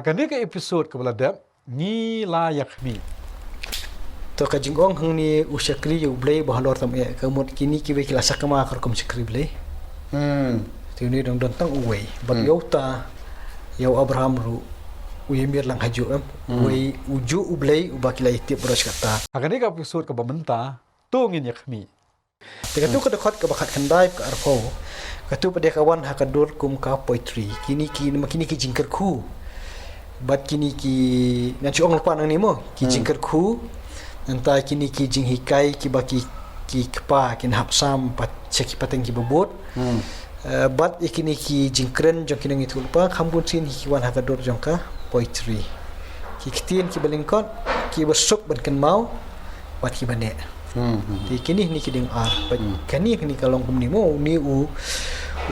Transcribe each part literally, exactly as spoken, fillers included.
Kane ka episode kaba la dep, ngi la ïakhmih. To ka jingong hangne u shakri ïa u Blei ba halor tam eh, ka mut kine kiwei ki la sakma ka rukom shakri Blei. Hmm. Te une dang don tang uwei. Bad Hmm. ïa uta, ïa u Abraham ruh, u ïamir lang hajuh em. Hmm. Uwei, u juh u Blei, uba ki la ïatip baroh shi katta. Ha kane ka episode kaba mynta, to ngin ïakhmih. Te katu ka dkhot kaba khatkhyndai ka arphew. Katu pat de ka wan ha ka dur kum ka poetry. Kine ki, namar kine ki jingkyrkhu. Bad kine ki, ngan shu ong lypa nangne mo. Ki Hmm. jingkyrkhu. Nangta kine ki jinghikai kiba ki, ki kpa, kin hap sam, pat, sha ki pateng kiba bud. Hmm. Eh, bad ïa kine ki jingkren jong ki nongïathuhlypa, kham bun sien hi ki wan ha ka dur jong ka poetry. Ki ktien kiba lyngkot, kiba suk ban kynmaw, bad kiba neh. Hmm, hmm. Te kine hynne ki dang ar. Bad Hmm. kane hynne ka long kumne mo, une u,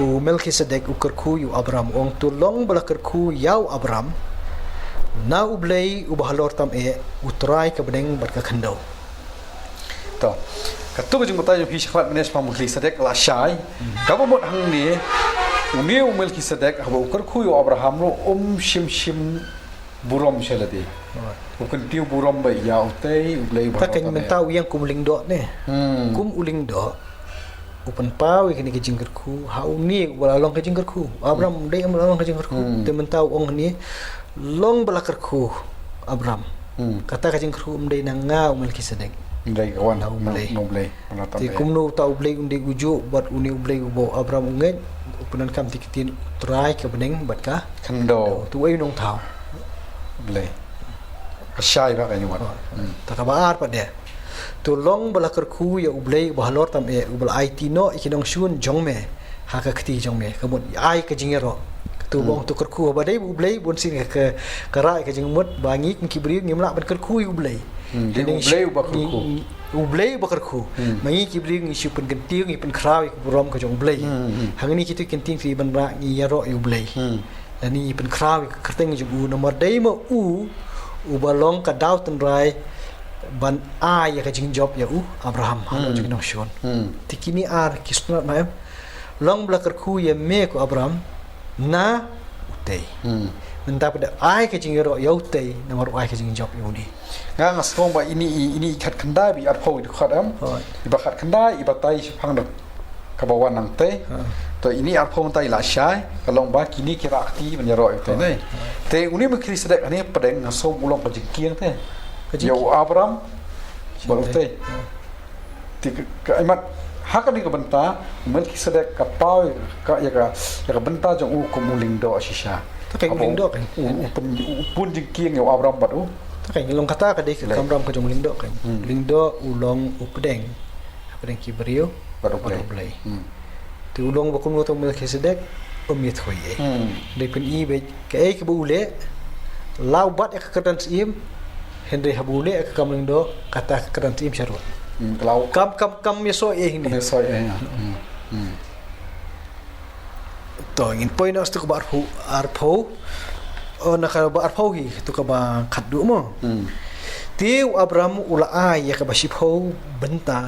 u Melchizedek u kyrkhu ïa u Abram. U ong to long ba la kyrkhu ïa u Abram. Na u Blei uba halor tam eh, u Trai ka bneng bad ka khyndew. To. Katu ka jingbatai jong phi shakhmat mynne shaphang Melchizedek lashai. Hmm. Kaba mut hangne, une u Melchizedek, haba u kyrkhu ïa u Abraham ruh um shym shym burom sha lade. Right. U kyntiew burom beit ïa utei, u Blei uba halor tam eh. Ta kein mynta u ïeng kum u lyngdoh ne. Hmm. Kum u lyngdoh. U pynpaw ïa kane ka jingkyrkhu, ha une uba la long ka jingkyrkhu. Abraham Hmm. dei em la long ka jingkyrkhu. Hmm. Te mynta u ong hangne, long ba la kyrkhu Abraham. Hmm. Kata ka jingkyrkhu um dei na nga u Melchizedek. Dei ka wan, Na u na, Blei. na u Blei. Te kumno uta u Blei un dei u juh, bad une u Blei uba u Abraham u ngeit, u pyndonkam te ki ktien Trai ka bneng bad ka khyndew. Te uei u nongthaw? Blei. Ka shai ba ka ïa wat. Oh. Hmm. Ta kaba ar pat de. To long ba la kyrkhu ïa u Blei uba halor tam eh, uba la aiti noh ïa ki nongshun jong me ha ka kti jong me. Ka mut ai ka jingïaroh. To Hmm. bong to kyrkhu haba dei u Blei bun sien ka, ka, ka rai ka jingmut ba ngi kum ki briew ngim lah ban kyrkhu ïa u Blei. Hmm, dei Hynrei u ngi Blei shu-, uba kyrkhu. ngi, ngi, u Blei uba kyrkhu. Hmm. Ma ngi ki briew ngi shu pynkyntiew, ngi pynkhraw ïa ka burom ka jong u Blei. Hmm, hmm. Hangne kito ki ktien ki ban rah ngi ïaroh ïa u Blei. Hmm. Lane ngi pynkhraw ïa ka kyrteng jong u namar dei ma u uba long ka daw tynrai ban ai ïa ka jingjop ïa u Abraham. Ha Hmm. jong ki nongshun. Hmm. Te kine ar ki sngewtynnat ma em. Long ba la kyrkhu ïa me ko Abraham, na utei. Hmm. Mynta pat de ai ka jingïaroh ïa utei, namar u ai ka jingjop ïa une. Nga nga sngew ba ine i, ine i khatkhyndai bad i arphew i dkhot em. Hooid. Iba khatkhyndai, iba batai shaphang da kaba wan nangtei. Ha. To ine i arphew mynta i lashai, ka long ba kine ki rah kti ban ïaroh ïa utei Hooid. ne. Hooid. Te une Melchizedek hangne pdeng nga sngew u long ka jingkieng te. Ka jingkieng. Ïa u Abraham, bad Utei. utei. Ha. Te ka, ka, imat, ha kane ka bynta, Melchizedek ka paw, ka, ïa ka, ïa ka bynta jong u kum u lyngdoh shisha. Ta kein u Haba lyngdoh kein. u, u pyn-, u pun jingkieng ïa u Abraham bad u. Ta kein, long kata ka dei ka Blei. kamram ka jong u lyngdoh kein. Hmm. Lyngdoh u long u pdeng. Pdeng ki briew. Bad u Bad u Blei. Blei. Hmm. Te u long ba kumno uta u Melchizedek, um ïathuh ei. Hmm. Dei pyni beit, kaei kaba u leh, la u bat ïa ka kyrdan syiem, hynrei haba u leh ïa ka kam lyngdoh, kata ka kyrdan syiem sha rud. Hmm, ka la u Kam, kam, kam ïasoh ei hangne. Kam ïasoh ei, ïa. Hmm. Hmm. To, ngin poi noh sha kaba arphew, arphew. Oh, na kaba arphew hi, to kaba khatduh mo. Hmm. Te u Abraham u la ai ïa kaba shiphew bynta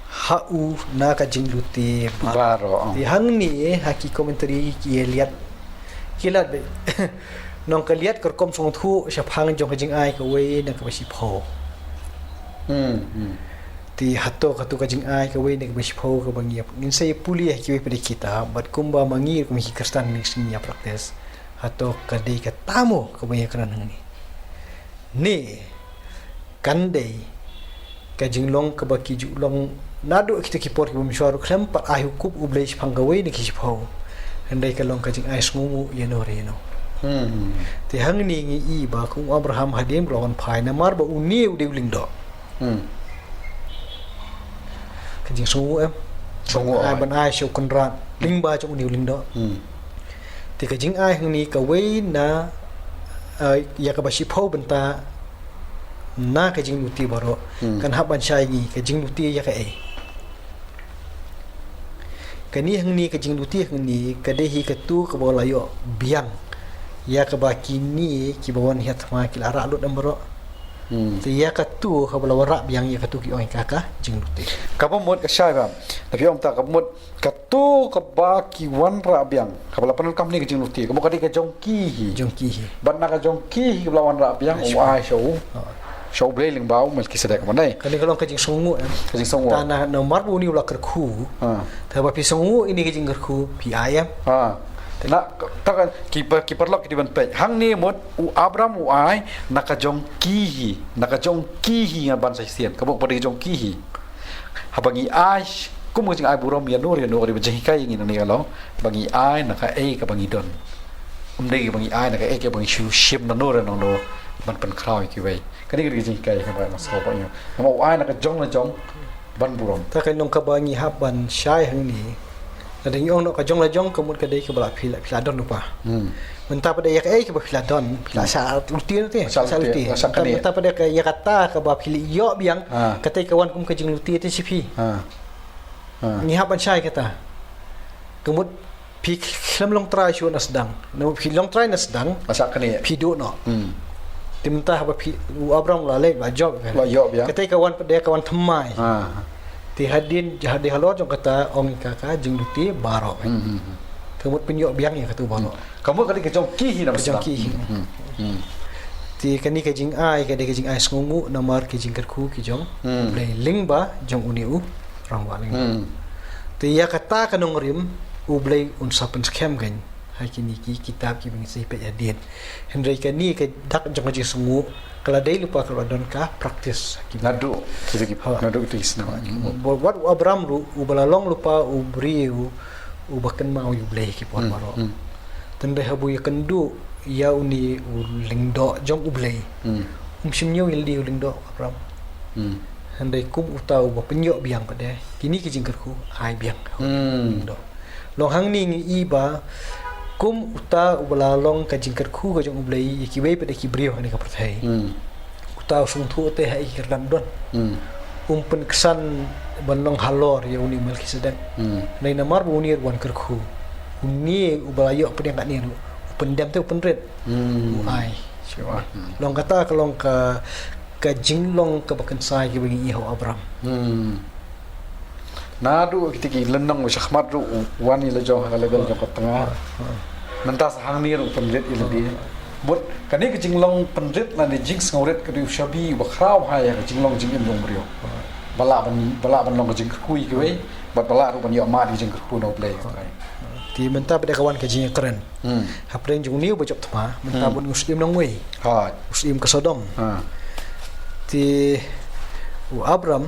ha u na ka jinglute baroh. Baroh, oh. Te hangne ha ki commentary ki ïa liat. Ki lad beit. Nong ka liat ka rukom sngewthuh shaphang jong ka jingai kawei na kaba shiphew. Hmm, hmm. Te hato, hato ka jingai kawei na kaba shiphew kaba ngi ïa, ngin sa ïa pule ha kiwei pat de ki kitab, bad kumba ma ngi kum ki Khristan ngi sngew ïa practice. Hato ka dei kata mo kaba ngi ïa kren hangne. Ne, kan dei ka jinglong kaba ki ju long naduh kita ki por kiba mynshuwa ruh khlem pat ai hukum u Blei shaphang kawei na ki shiphew. Hynrei ka long ka jingai sngewnguh ïano re ïano. Hmm. Te hangne ngi i ba kum u Abraham hadien ba la wan phai namar ba une u dei u lyngdoh. Hmm. Ka jingsngewnguh em. Sngewnguh, Ban ai, ai. ban ai sha u kynrad lyngba jong une u lyngdoh. Hmm. Te ka jingai hangne kawei na, eh, ïa kaba shiphew bynta na ka jinglute baroh. Hmm. Kan hap ban shai ngi ka jinglute ïa kaei. Kane hangne ka jinglute hangne ka dei hi katu kaba la ïoh biang ïa kaba kine kiba wan hiar thma ki la rah lut em baroh. Hmm. Te ïa katu kaba la wanrah biang ïa katu ki ong ïa ka ka jinglute. Kaba mut ka shai ba. Tapi ong ta kaba mut katu kaba ki wanrah biang. Kaba la pyndonkam ne ka jinglute. Kaba mut ka dei ka jong ki hi. Jong ki hi. Bad na ka jong ki hi kaba la wanrah biang. Ai, u sure. Ai sha u. Ha. Sha u Blei lyngba u Melkisedek mynne. Kane ka long ka jingsngewnguh, eh. Ka jingsngewnguh. Ta na, namar ba une u la kyrkhu. Ha. Ta ba phi sngewnguh ïa kane ka jingkyrkhu phi ai, eh. Ha. Na, ta ka, ki pa-, ki paralok ki dei ban peit. Hangne mut u Abram u ai na ka jong ki hi, na ka jong ki hi ngan ban sa shisien. Kaba mut ka dei ka jong ki hi. Haba ngi ai, kum ka jingai burom ïano ïano, ka dei ban jinghikai ïa ngi nangne ka long, ba ngi ai na kaei kaba ngi don. Ym dei ba ngi ai na kaei kaba ngi shu shim nangno re nangno ban pynkhraw ïa kiwei. Kane ka dei ka jinghikai kaba nga sngew ba ïa. Namar u ai na ka jong la jong ban burom. Ta ka long kaba ngi hap ban shai hangne. Lada ngi ong noh ka jong la jong ka mut ka dei kaba la phi la, phi la don lypa. Hmm. Mynta pat de ïa kaei kaba phi la don, phi la, hmm, shah lute noh te, la shah lute, shah lute. Mynta, mynta pat de ka, ïa kata kaba phi la ïoh biang, ha, kata ka wan kum ka jinglute te sha phi. Ha. Ha. Ngi hap ban shai kata. Ka mut phi khlem long trai shuh na sdang. Na phi long trai na sdang. Masa kane. Phi duh noh. Hmm. Te mynta haba phi, u Abram la leit, la jop. La jop, ïa. Kata ka wan pat de ka wan thymmai. Ha. Te hadien, hadien halor jong kata ong ka ka jinglute baroh. Hmm, hmm, hmm. Ka mut pynïoh biang ïa katu baroh. Hmm. Ka mut ka dei ka jong ki hi na sdang. Ka jong ki hi. Hmm, hmm. Te kane ka jingai, ka dei ka jingai sngewnguh namar ka jingkyrkhu ka jong, hmm, Blei lyngba jong une u rangbah lyngdoh. Hmm. Te ïa kata ka nongrim, u Blei un sa pynskhem kein ha kine ki kitab kiba ngi sa peit hadien. Hynrei kane ka dak jong ka jingsngewnguh, ka la dei lypa ka la don ka practice. Naduh kita ki, ha, naduh kita ki snem. Ha, hmm, wat u Abram ruh, uba la long lypa u briew uba kynmaw ïa u Blei ki por, hmm, baroh. Hmm. Te hynrei haba u ïakynduh ïa une u lyngdoh jong u Blei. Hmm. Um shym ñiew ïalade u lyngdoh Abram. Hmm. Hynrei kum uta uba pynïoh biang pat de, kine ki jingkyrkhu ai biang, hmm, lyngdoh. Long hangne ngi i ba kum uta uba la long ka jingkyrkhu ka jong u Blei ïa kiwei pat de ki briew hangne ha ka pyrthei. Hmm. Uta u sngewthuh te ha i kyrdan don. Hmm. Um pynksan ban long halor ïa une u Melkisedek. Hmm. Hynrei namar ba une ruh u wan kyrkhu. Une uba la ïoh pdiang katne ruh u pyndem te u pynrit. Hmm. U ai. Sure. Hmm. Long kata ka long ka, ka jinglong kaba kynsai kaba ngi i ha u Abram. Hmm. Naduh kita ki lynnong ba shakhmat ruh u wan ïa la jong ha ka level jong ka tnga. Mynta sa hangne ruh pynrit ïalade. Bad kane ka jinglong pynrit lane jingsngewrit ka dei u shabi ba khraw ha ïa ka jinglong jingim jong u briew. Ba lah ban, ba lah ban long ka jingkyrkhu ïa kiwei, bad ba lah ruh ban ïoh mad ïa ka jingkyrkhu na u Blei. Te mynta pat de ka wan ka jingïakren. Hmm. Hapdeng jong une uba jop thma, mynta, hmm, bun u syiem nongwei. Ha. U syiem ka Sodom. Ha. Te u Abram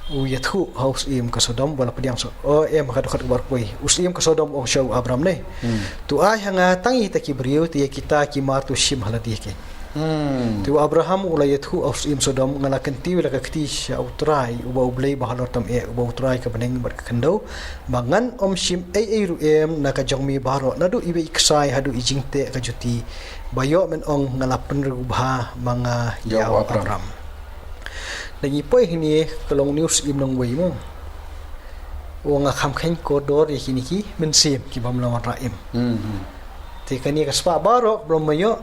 u ïathuh ha u syiem ka Sodom ba la pdiang so-, o em, ha ka dkhot kaba arphew wei. U syiem ka Sodom u ong sha u Abram ne. Hmm. To ai ha nga tang ïa kita ki briew, te ïa kita ki mar to shim ha lade kein. Hmm. Te u Abraham u la ïathuh ha u syiem Sodom, nga la kyntiew ïa la ka kti sha U Trai, uba U Blei ba halor tam eh, uba U Trai ka bneng bad ka khyndew, ba ngan ym shim ei ei ruh em na ka jong me baroh, naduh iwei i ksai haduh i jingteh ka juti, ba ïoh men ong nga la pynriew bha ma nga ïa u Abram. Lada ngi poi hangne ka long une u syiem nongwei mo. U ong nga kham kheiñ kordor ïa kine ki mynsiem ki bym la wanrah im. Hmm, hmm. Te kane ka spah baroh ba me ïoh,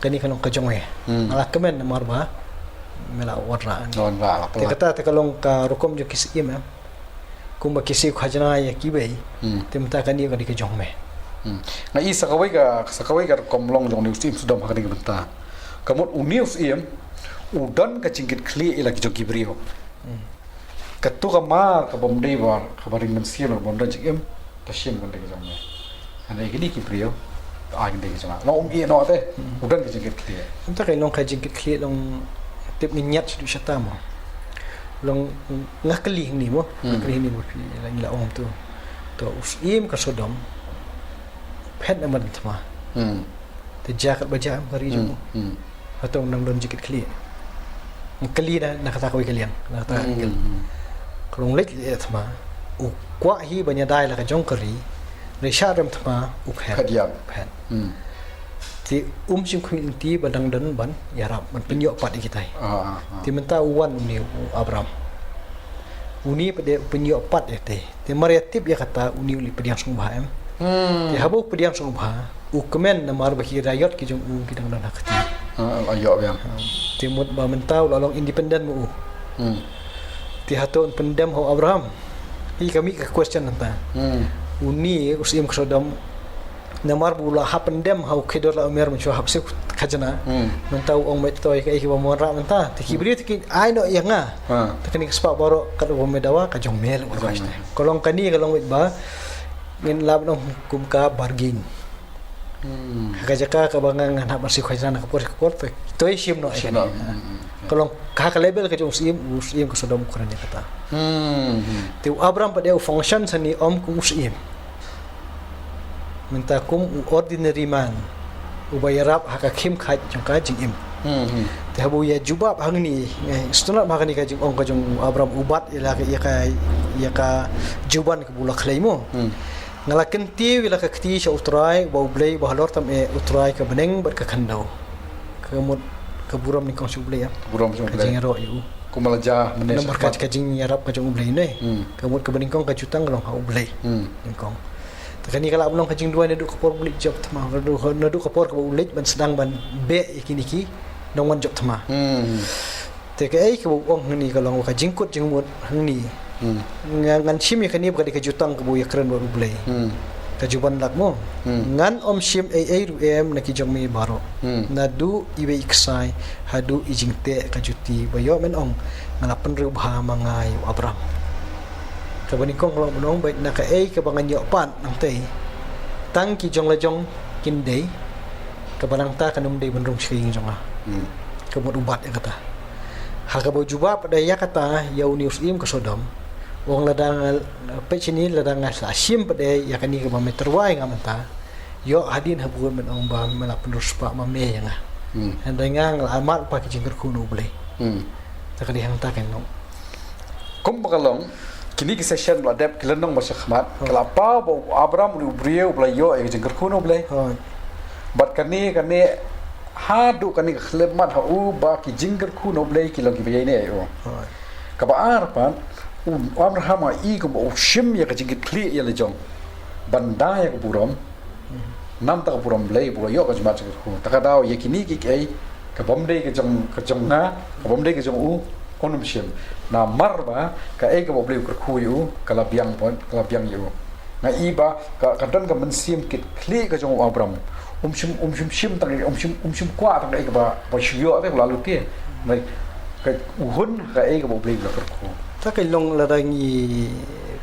kane ka long ka jong me. Hmm. Nga la kmen namar ba me la wanrah. Wanrah, la pynriew. Te kata te ka long ka rukom jong ki syiem em. Kumba ki siew khajna ïa kiwei. Hmm. Te mynta kane ka dei ka jong me. Hmm. Nga i sa kawei ka, sa kawei ka rukom long jong une u syiem Sodom ha kane ka bynta. Ka mut une u syiem u don ka jingkitkhlieh ïa la ki jong ki briew. Hmm. Katu ka mar kabym dei ba, kaba ring mynsiem, kabym don jingim, to shim, kan dei ka jong me. Hynrei kine ki briew, to ai, kan dei ka jong nga. Long um ïeh noh te, hmm, u don ka jingkitkhlieh. Mynta ka long ka jingkitkhlieh long tip ngin ñiad shaduh shata mo. Long nga kylli hangne mo, nga, hmm, kylli hangne mo phi la, ngi la ong to. To u syiem ka Sodom phet namar thma. Hmm. Te jia katba jia em ka ri jong u. Hmm, hmm. Hato nang don jingkitkhlieh. Nga kylli na, na kata kawei ka liang, na kata, hmm, ka liang. Hmm. Ka long leit leit thma. U kwah hi ban ïada ïa la ka jong ka ri. Hynrei shah rem thma u phet. Phet ïap. Phet. Hmm. Te um shym khmih lynti ba dang don ban ïarap, ban pynïoh pat ïa kitai. Ah, ah, ah. Te mynta u wan une u Abram. Une pat de u pynïoh pat ïa te. Te mar ïa tip ïa kata une u leit pdiang sngewbha em. Hmm. Te haba u pdiang sngewbha, u kmen namar ba ki raiot ki jong u ki dang don ha kti. Ah, la ïoh biang. Te mut ba mynta u la long independent mo u. Hmm. Te hato un pyndem ha u Abraham? Ïa ka mih ka question mynta. Hmm. Une u syiem ka Sodom, namar ba u la hap pyndem ha u Kedorlaomer mynshuwa hap siew khajna. Hmm. Mynta u ong beit to ïa kaei kaba wanrah mynta. Te ki briew te ki ai noh ïa nga. Ha. Te kane ka spah baroh katba me dawa ka jong me. Ka jong me. Ka long kane ka long beit ba ngin lah ban ong kum ka bargain. Hmm. Ha ka jaka kaba nga ngan hap ban siew khajna na ka por sha ka por, to, to ïa shim noh ïa kane. Shim noh. Hmm. Ka long ha ka level ka jong u syiem, u syiem ka Sodom u kren ïa kata. Hmm. Te u Abram pat de u function shane ym kum u syiem. Mynta kum u ordinary man uba ïarap ha ka khim khat jong ka jingim. Hmm, hmm. Te haba u ïa jubab hangne, eh, sngewtynnat ma kane ka jingong ka jong u Abram, u bat ïa la ka, ïa ka, ïa ka juban kaba u la khlei mo. Hmm. Nga la kyntiew ïa la ka kti sha U Trai, ba U Blei, ba halor tam eh U Trai ka bneng bad ka khyndew. Ka mut ka burom nyngkong sha U Blei, ah. Ka burom sha U Blei. Ka jingïaroh ïa u. Kumba la jia mynne namar ka, ka jingïarap ka jong U Blei ne. Hmm. Ka mut kaba nyngkong ka jutang ka long ha U Blei. Hmm. Nyngkong. Te kane ka lah ban long ka jingduwai naduh ka por ba u leit jop thma, naduh, naduh ka por kaba u leit ban sdang ban beh ïa kine ki nongwan jop thma. Hmm. Te kaei kaba u ong hangne ka long ka jingkut jingmut hangne. Hmm. Nga, ngan shim ïa kane ba ka dei ka jutang kaba u ïakren bad U Blei. Hmm. Ka juban lak mo. Hmm. Ngan ym shim ei ei ruh em na ki jong me baroh. Hmm. Naduh iwei i ksai haduh i jingteh ka juti ba ïoh men ong nga la pynriewbha ma nga ïa u Abram. Kaba nyngkong ka long ban ong beit na kaei kaba ngan ïoh pat nangtei. Tang ki jong la jong kin dei, kaba nangta kan ym dei ban rung sha ka ïing jong nga. Hmm. Ka mut u bat ïa kata. Ha kaba u jubab pat de ïa kata ïa une u syiem ka Sodom. U ong lada nga, peit shane, lada nga sa shim pat de ïa kane kaba me tyrwa ïa nga mynta, ïoh hadien habud men ong ba me la pynriewspah ma me ïa nga. Hmm. Hynrei nga nga la mad pat ki jingkyrkhu na U Blei. Hmm. Te ka dei hangta ka nong. Kumba ka long, kine ki session ba la dep ki lynnong ba sha khmat, ka la paw ba u Abram u dei u briew ba la ïoh ïa ka jingkyrkhu na U Blei. Hooid. Bad kane, kane haduh kane ka khyllipmat ha u ba ki jingkyrkhu na U Blei ki long kiba ïaineh ïa u. Hooid. Kaba ar pat, u Abraham nga i kumba u shim ïa ka jingkitkhlieh ïa la jong ban da ïa ka burom. Namar ka burom Blei ba u la ïoh ka jingmut jingkyrkhu. Te ka daw ïa kine kiei, ka bym dei ka jong, ka jong nga, ka bym dei ka jong u, un ym shim. Namar ba kaei kaba U Blei u kyrkhu ïa u, ka la biang pat, ka la biang ïa u. Nga i ba ka, ka don ka mynsiem kitkhlieh ka jong u Abram. Um shym, um shym shim tang, um shym, um shym kwah tang kaei kaba, ba shu ïoh te ka la lut te. Nai, ka u hun kaei kaba U Blei u la kyrkhu. Te ka long lada ngi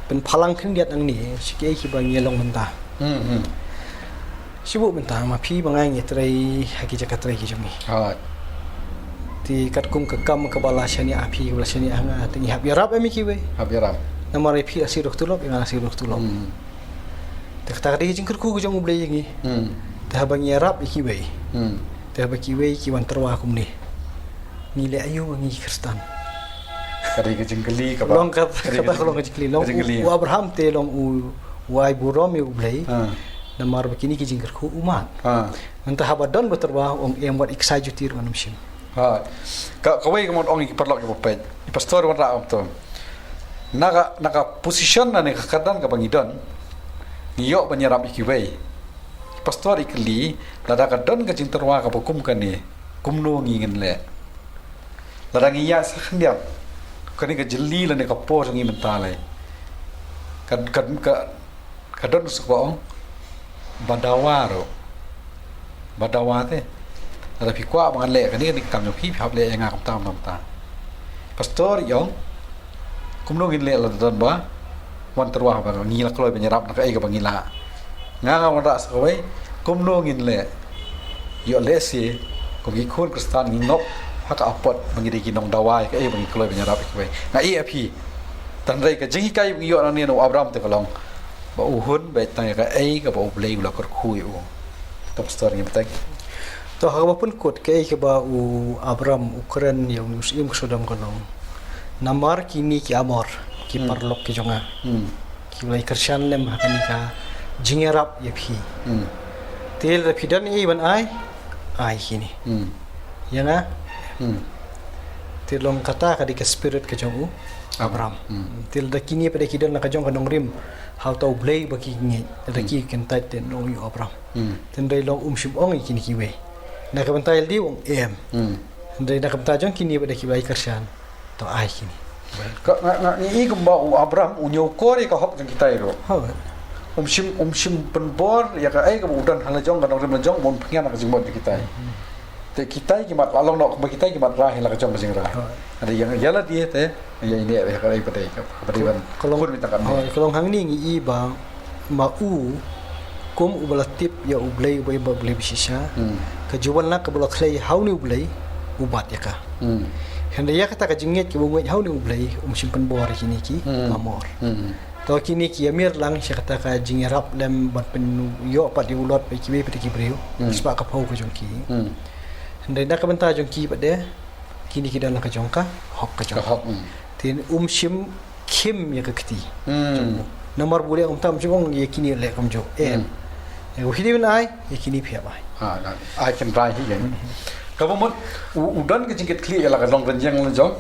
pynphalang khyndiat nangne, shi kiei kiba ngi long mynta. Hmm, hmm. Shibun mynta ma phi ma nga ngi trei ha ki jaka trei ki jong ngi. Hooid. Te katkum ka kam kaba la shaniah ha phi, kaba la shaniah ha nga, te ngi hap ïarap em ïa kiwei. Hap ïarap. Namar ïa phi la siew da ka tulop, ïa nga la siew da ka tulop. Hmm. Te kata ka dei ka jingkyrkhu ka jong U Blei ïa ngi. Hmm. Te haba ngi ïarap ïa kiwei. Hmm. Te haba kiwei ki wan tyrwa kumne, ngi leh aïu ngi Khristan? Ka dei ka jingkylli kaba. Long ka, ka dei ka kata ka long ka jingkylli. Long ka jingkylli. U, u Abraham te long u, u ai burom ïa U Blei. Ha. Namar ba kine ki jingkyrkhu u mad. Ha. Mynta haba don ba tyrwa u ong em wat i ksai juti ruh ngan ym shim. Ha. Ka, kawei ka mon ong ïa ki paralok ïa ba peit. I pastor wanrah ong to. Na ka, na ka position lane ka kyrdan kaba ngi don, ngi ïoh ban ïarap ïa kiwei. I pastor i kylli, lada ka don ka jingtyrwa kaba kum kane, kumno ngi ngin leh? Lada ngi ïaid sa khyndiat, kane ka jylli lane ka por jong ngi mynta lei. Ka, ka, ka, ka don sa kaba ong ba dawa ruh. Ba dawa te. Lada phi kwah ba ngan leh kane, kane ka kam jong phi, phi hap leh ïa nga kumta, kumta, kumta. Pastor i ong, kumno ngin leh lada don ba wan tyrwa ba ngi la kloi ban ïarap na kaei kaba ngi lah. Nga nga wanrah sa kawei, kumno ngin leh. Ïoh lehse kum ki khun Khristan ngi ngop ha ka apot ba ngi dei ki nongdawa ïa kaei ba ngi kloi ban ïarap ïa kiwei. Nga ïeh ïa phi. Tang hynrei ka jinghikai ba ngi ïoh nangne na u Abraham te ka long ba u hun beit tang ïa kaei kaba U Blei u la kyrkhu ïa u. To pastor ngin bteng. To ha kaba pynkut kaei kaba u Abraham u kren ïa u syiem ka Sodom ka long, namar kine ki Amor, ki paralok ki jong nga. Hmm. Ki la ïa kyrshan lem ha kane ka jingïarap ïa phi. Hmm. Te lada phi don ei ban ai, ai kine. Hmm. Ïa nga. Hmm. Te long kata ka dei ka spirit ka jong u Abraham. Hmm. Te lada kine pat de ki don la ka jong ka nongrim ha uta U Blei ba ki ngeit, lada ki kyntait te nong ïa u Abraham. Hmm. Te hynrei long um shym ong ïa kine kiwei. Na ka bynta ïalade u ong em. Hmm. Hynrei na ka bynta jong kine ba dei kiba ai kyrshan, to ai kine. Ka, nga, nga, ngi i kumba u Abram u ñiewkor ïa ka hok jong kitai ruh. Hooid. Um shym, um shym pynbor ïa kaei kaba u don ha la jong ka nongrim la jong, ban pynïaid na ka jingmut jong kitai. Hmm. Te kitai ki mad la long noh kumba kitai ki mad rai ha la ka jong ka jingrai. Hooid. Hynrei ïa, ïalade te ïa ine ïa kaei ba dei ka, ba dei ban. Ka long, khun mynta ka. Hooid, ka long hangne ngi i ba ma u, kum uba la tip ïa U Blei uba im bad U Blei bashisha. Hmm. Ka jubab na kaba la khlei ha une U Blei, u bat ïa ka. Hmm. Hynrei ïa kata ka jingngeit kaba u ngeit ha une U Blei, um shym pynbor ïa kine ki, hmm, pamor. Hmm. To kine ki ïamir lang sha kata ka jingïarap lem ban pynïoh pat ïa u Lot bad kiwei pat ki briew. Hmm. Spah ka phew ka jong ki. Hmm. Hynrei na ka bynta jong ki pat de, kine ki don la ka jong ka hok ka jong ka. Ka hok, hmm. Te um shym khim ïa ka kti. Hmm. Jong u. Namar ba u leh kumta um shym ong ïa kine leh kumjuh. Em. Hmm. Ïa u hi dei ban ai, ïa kine phi hap ai. Ha, na, ai kynrei hi ïa. Hmm. Kaba mut u, u don ka jingkitkhlieh ïa la ka nongrynieng la jong.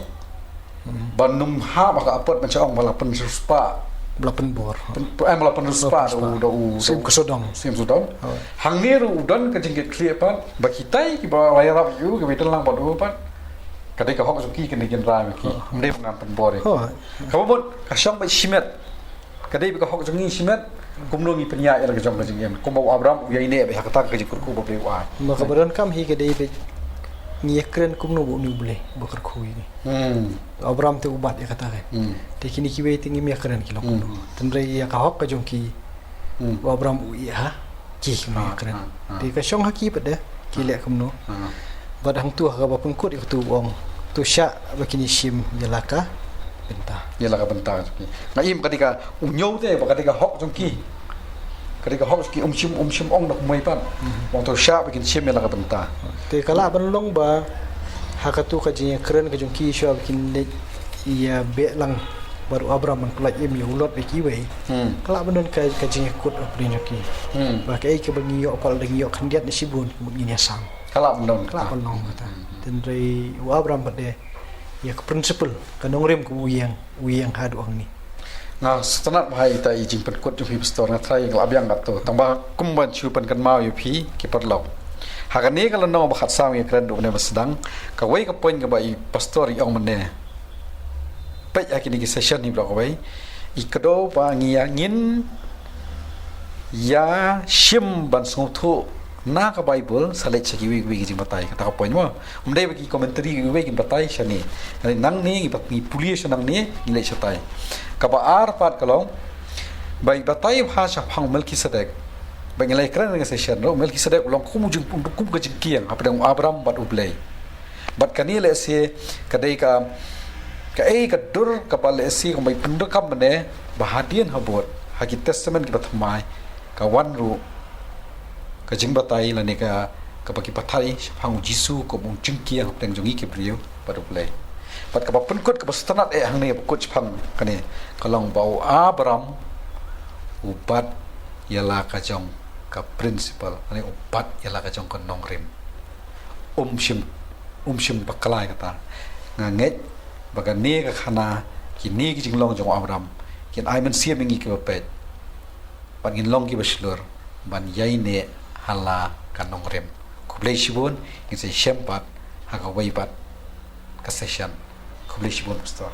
Hmm. Ban ym hap ha ka apot ban shu ong ba la pynriewspah. Ba la pynbor. Pyn, em, ba la pynriewspah. Ba la pynriewspah. Da u, da u, da u Siem ka Sodom. Siem Sodom. Oh. Hangne ruh u don ka jingkitkhlieh pat ba kitai kiba la ïarap ïa u, kiba ïadon lang bad u pat. Ka dei ka hok jong ki, kane kin rai ma ki. Oh. Ym dei ba ngan pynbor ïa ki. Oh. Kaba mut ka shong beit shimet. Ka dei beit ka hok jong ngi shimet. Kumno ngi pynïaid ïa la ka jong ka jingim. Kumba u Abram u ïaineh beit ha kata ka jingkyrkhu ba U Blei u ai. Ma kaba donkam hi ka dei beit ngi ïakren kumno bad une U Blei ba kyrkhu ïa ngi. Hmm. U Abram te u bat ïa kata ka. Hmm. Te kine kiwei te ngim ïakren ki long kumno. Hmm. Hynrei ïa ka hok ka jong ki. Hmm. U Abram u ïeh ha ki, ki mih kren. Ha, ha. Te ka shong ha ki pat de ki leh kumno. Ha. Bad hangtu ha kaba pynkut ïa katu u ong, to shah ba kin ïashim ïa la ka bynta. Ïa la ka bynta jong ki. Nga im ka dei ka u ñiew te ba ka dei ka hok jong ki. Ka dei ka hok jong ki, um shym, um shym ong da kumwei pat. Hmm. Ong to shah ba kin shim ïa la ka bynta. Te ka lah ban long ba ha katu ka jingïakren ka jong ki shuwa ba kin leit ïa beh lang bad u Abram ban pyllait im ïa u Lot bad kiwei. Hmm. Ka lah ban don ka, ka jingïakut hapdeng jong ki. Hmm. Ba kaei kaba ngi ïoh pat lada ngi ïoh khyndiat ne shibun, ka mut ngin ïasam. Ka lah ban don. Ka lah ban long kata. Hmm. Hynrei u Abram pat de ïa ka principle, ka nongrim kaba u ïeng, u ïeng haduh hangne. Nga sngewtynnat bha ïa ita i jingpynkut jong phi pastor, nga tharai nga la biang katto. Tangba kumban shu pynkynmaw ïa phi ki paralok. Ha kane ka lynnong ba khatsaw ngi kren ruh mynne ba sdang, kawei ka point kaba i pastor i ong mynne. Peit ha kine ki session hi baroh kawei. I kdew ba ngi ïa ngin ïa shim ban sngewthuh na ka Baibl sa leit sha kiwei kiwei ki jingbatai, kata ka point mo. Ym dei ba ki commentary kiwei kin batai shane. Nangne ngi bat ngi pule sha nangne ngi leit shatai. Kaba ar pat ka long ba i batai bha shaphang Melkisedek. Ba ngi la kren ha ka session ruh, Melkisedek u long kum u jing, kum ka jingkieng hapdeng u Abram bad U Blei. Bad kane lehse ka dei ka, kaei ka dur kaba lehse kumba i pyndonkam mynne ba hadien habud ha ki testament kiba thymmai ka wan ruh ka jingbatai lane ka, kaba ki batai shaphang u Jisu kum u jingkieng hapdeng jong ngi ki briew bad U Blei. Bad kaba pynkut kaba sngewtynnat eh hangne ba kut shaphang kane ka long ba u Abram u bat ïa la ka jong ka principle, lane u bat ïa la ka jong ka nongrim. Um shym, um shym bakla ïa kata. Nga ngeit ba kane ka khana, kine ki jinglong jong u Abram kin ai mynsiem ïa ngi kiba peit bad ngin long kiba shlur ban ïaineh ha la ka nongrim. Khublei shibun, ngin sa ïashem pat ha kawei pat ka session. Khublei shibun pastor.